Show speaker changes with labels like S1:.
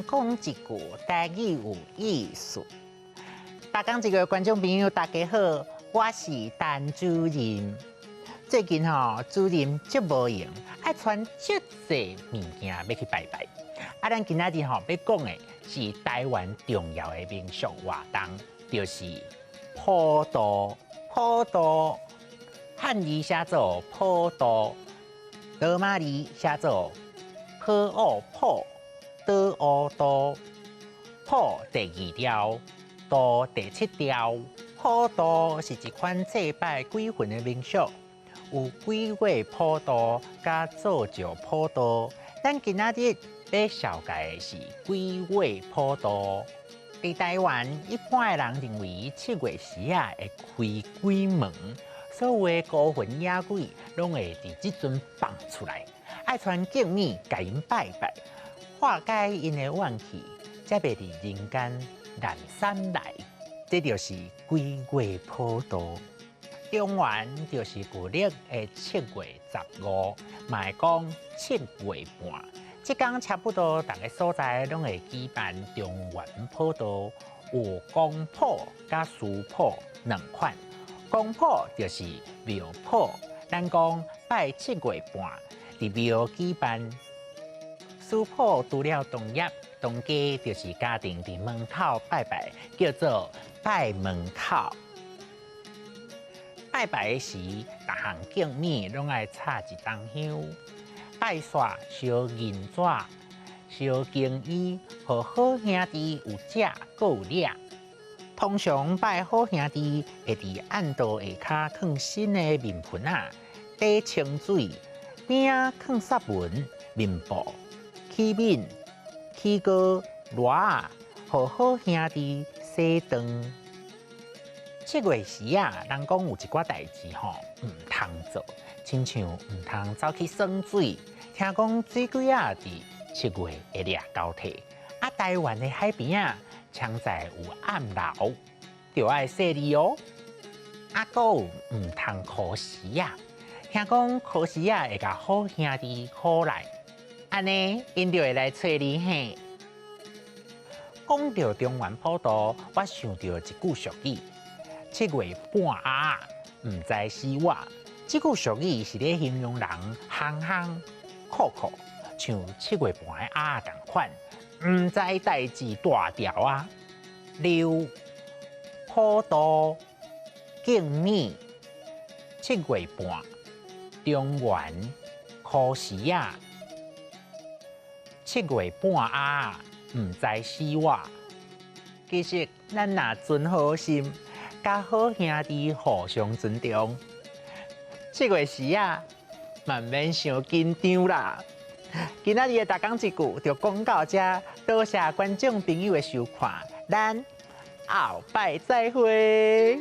S1: 工講一句台語有意思。逐工一句觀眾朋友，大家好，我是陳主任。最近吼，主任足無閒，愛傳足濟物件欲去拜拜。啊，咱今仔日吼欲講的是台灣重要的民俗活動，就是普渡。普渡漢字寫做普渡，羅馬字寫做普奧普，多烏渡，普第二調，渡第七調。普渡是一款祭拜鬼魂的民俗，有鬼月普渡佮做醮普渡。咱今仔日欲紹介的是鬼月普渡。佇台灣，一般的人認為七月時仔會開鬼門，所有的孤魂野鬼攏會佇這陣放出來，愛傳敬物共𪜶拜拜，化解𪜶的怨氣，才袂佇人間濫散來。這就是鬼月普渡。中元就是舊曆的7月15，嘛會講七月半。這工差不多逐个所在攏會舉辦中元普渡，有公普佮私普兩款。公普就是廟普，咱講拜七月半佇廟舉辦。私普除了同業，當家就是家庭佇門口拜拜，叫做拜門口。拜拜時，逐項敬物攏愛插一筒香。拜煞燒銀紙、燒經衣，予好兄弟有食閣有領。通常拜好兄弟會佇暗道下跤囥新的面盆仔，底清水，邊仔囥雪文、面布、器皿、起糕、箩仔，予好兄弟洗妝。七月時啊，人講有一寡代誌吼毋通做，親像毋通走去耍水。聽講水鬼仔佇七月會掠交替。啊，台灣的海邊仔，常在有暗流，著愛細膩哦。啊，閣有毋通箍絲仔，聽講箍絲仔會共好兄弟箍來，按呢𪜶就會來揣你嘿。講著中元普渡，我想著一句俗語：七月半鴨仔，毋知死活。這句俗語是咧形容人憨憨、酷酷，像七月半的鴨仔仝款，毋知代誌大條啊。六普渡、敬物、七月半、中元、箍絲仔、七月半鴨仔，毋知死活。其實咱若存好心，佮好兄弟互相尊重，七月時仔，嘛毋免傷緊張啦。今仔日的逐工一句就講到這，多謝觀眾朋友的收看，咱後擺再會。